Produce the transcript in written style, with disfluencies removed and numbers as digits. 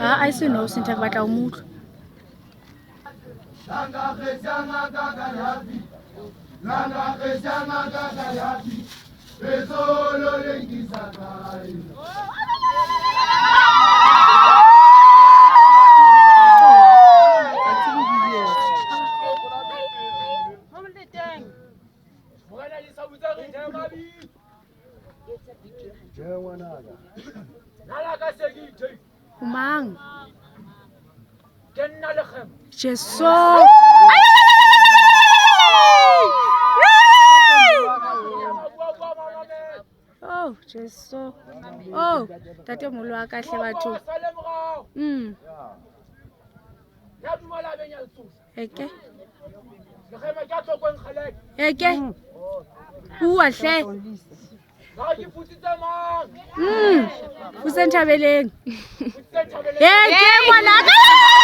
A se no sentha ke batla o mo utlwa. Mang? Jesu. Oh, Jesu. Oh, tate moholo wa ka hle batho. Eke. Eke. Bua hle. Futseng Thabeleng. Eke ngwanaka.